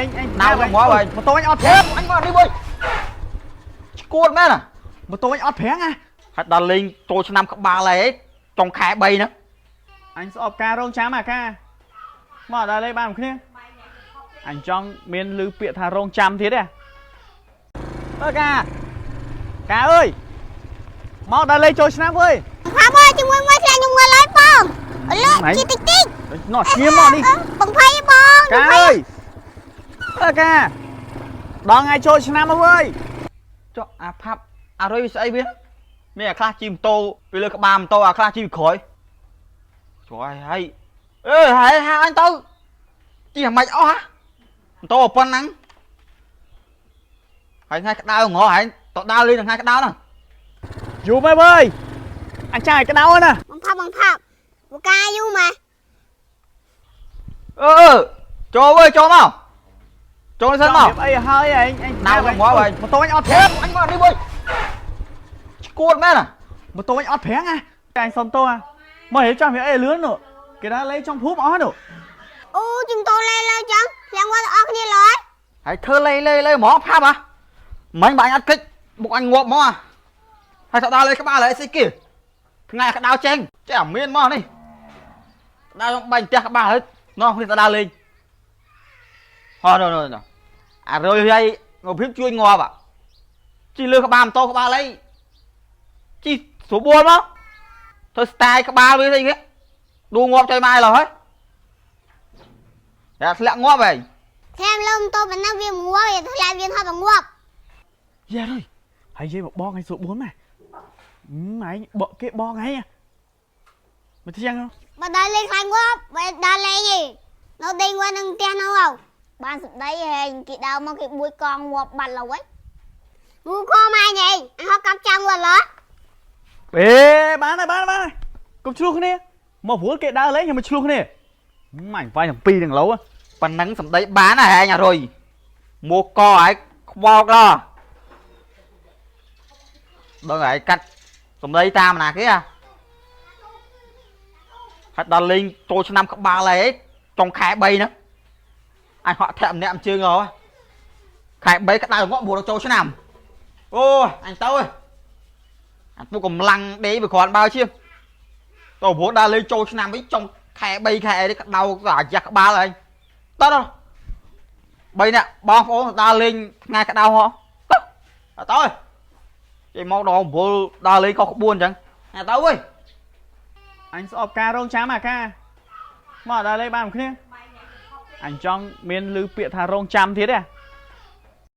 ឯងឯង ណៅទៅងាប់ហើយ ម៉ូតូអញអត់ប្រាំង អញមកនេះមួយឈួតមែនណា ម៉ូតូអញអត់ប្រាំងណា ហើយដល់លេងចូលឆ្នាំក្បាលហើយចុងខែ3ហ្នឹង អញស្អប់ការរងចាំអាកាមកដល់លេងបានមួយគ្នាអញចង់មានឮពាក្យថារងចាំទៀតទេអើកាកាអើយមកដល់លេងចូលឆ្នាំអើយ ផាប់អើយជាមួយមួយធ្លាក់ខ្ញុំមើលហើយបងលើ ម៉េច ជីតិចតិច ណោះឈាមមកនេះ បងភ័យបង កាអើយអើកាដល់ថ្ងៃចូលឆ្នាំហើយវើយ ចុះអាផាប់អារុយវាស្អីវាមានអាខ្លះជិះម៉ូតូពីលើក្បាលម៉ូតូអាខ្លះជិះពីក្រោយជួយហើយអេហើយហៅអញទៅជិះអាម៉េចអស់ហ៎ម៉ូតូប៉ុណ្ណឹងហើយថ្ងៃក្តៅងរហើយតដើរលេងថ្ងៃក្តៅហ្នឹង យូរមែនវើយអញចាយក្តៅណា បងផាប់បងផាប់បកាយូរម៉ែ អឺចូលវើយចូលមកចូលសិនមក ចង់រៀបអីហើយឯងឯង ណៅទៅងាប់ហើយ ម៉ូតូអញអត់ប្រាំង អញមកនេះមួយឈួតមែនណា ម៉ូតូអញអត់ប្រាំងណាអញសុំទោសអាមករៀបចំវាអីលឿននោះគេថាលេងចង់ភូមិអស់នោះ អូជំតូលេលើចឹងធ្លាក់វត្តអស់គ្នាឡើយ ហើយធ្វើលេលេលេហ្មងផាប់ហ៎មិញបើអញអត់គិចបុកអញងាប់ហ្មងហើយទៅដល់លេក្បាលហើយស្អីគេថ្ងៃក្តៅចេញចេះអាមានមកនេះក្តៅខ្ញុំបាញ់ផ្ទះក្បាលហើយនោះគ្នាទៅដល់លេងហោះនោះនោះអារុយហើយងភាពជួយងាប់อ่ะជីលើក្បាលម៉ូតូក្បាលអីជីស្រួលមកធ្វើស្ទាយក្បាលវាស្អីគេដួងាប់ចុយម៉ែឡើយហើយតែធ្លាក់ងាប់ហើយ ធ្លាក់លើម៉ូតូប៉ុណ្ណឹងវាមិនងាប់វាធ្លាក់វាថតមកងាប់ យ៉ារយហើយយាយមកបងឲ្យស្រួលបួនម៉ែម៉ែបកគេបងហីមកទៀង បើដល់លេងខ្លាញ់ងាប់បើដល់លេងឯងនៅដេញងាប់នឹងផ្ទះនៅហៅបានសម្ដីហែងគេដើរមកគេបួយកង់ងាប់បាត់ឡើយមូខម៉ែញ៉ឯងអញហត់កាប់ចាំងងាប់ឡើយ អេបានហើយបានបានហើយកុំឆ្លោះគ្នាមកព្រួលគេដើរលេងខ្ញុំមកឆ្លោះគ្នាម៉ែវាយទាំងពីរទាំងឡូវ ប៉ុណ្ណឹងសម្ដីបានហើយឯងអារុយមួកឲ្យខ្វល់ដល់ដឹងហើយកាត់សម្ដីតាមណាគេហ่ะហើយដល់លេងចូលឆ្នាំក្បាលហើយចុងខែ3ហ្នឹងអញហក់ធាក់ម្នាក់ជើងហ៎ខែ3ក្តៅងាប់ព្រោះចូលឆ្នាំអូអញទៅឯងអញពួកកម្លាំងដេកវាគ្រាន់បើជាងទៅព្រោះដល់លេងចូលឆ្នាំវិញចុងខែ3ខែអីនេះក្តៅអាយ៉ាស់ក្បាលហើយ តោះតោះបីនាក់បងប្អូនដើរលេងថ្ងៃក្តៅហ៎ទៅអត់ទៅចេញមកដល់9ដើរលេងខុសក្បួនអញ្ចឹងអត់ទៅអើយ អញស្អប់ការរងចាំអាកាមកដើរលេងបានមួយគ្នាអញចង់មានឮពាក្យថារងចាំទៀតទេ